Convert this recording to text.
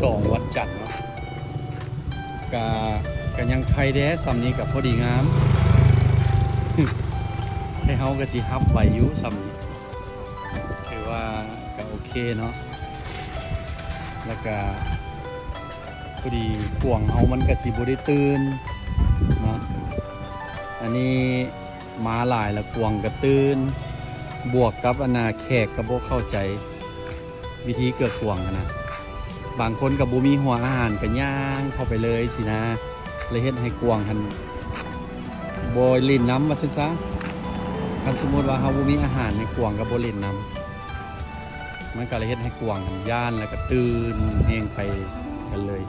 ສອງວັນຈັນເນາະ ກະ ກະຍັງໄຄແດ່ ສ່ຳນີ້ກະພໍດີງາມ ແຕ່ເຮົາກະຊິຮັບໄຫວຢູ່ສ່ຳນີ້ ຖືວ່າກະໂອເຄເນາະ ແລ້ວກະພໍດີກວາງເຮົາມັນກະຊິບໍ່ໄດ້ຕື່ນເນາະ ອັນນີ້ມາຫຼາຍລະກວາງກະຕື່ນ ບວກກັບອັນນ່າແຂກກະບໍ່ເຂົ້າໃຈ ວິທີເກືອກວາງຫັ້ນນະ ບາງຄົນກະບໍ່ມີຫົວອາຫານກະຍ່າງເຂົ້າໄປເລີຍຊີ້ນະ ລະເຮັດໃຫ້ກວາງຫັ້ນບໍ່ຫຼິ້ນນຳວ່າຊັ້ນຊະ ຄັນສົມມຸດວ່າເຮົາບໍ່ມີອາຫານນີ້ກວາງກະບໍ່ຫຼິ້ນນຳ ມັນກະເລີຍເຮັດໃຫ້ກວາງຫັ້ນຢ້ານ ລະກະຕື່ນແຮງໄປກັນເລີຍ.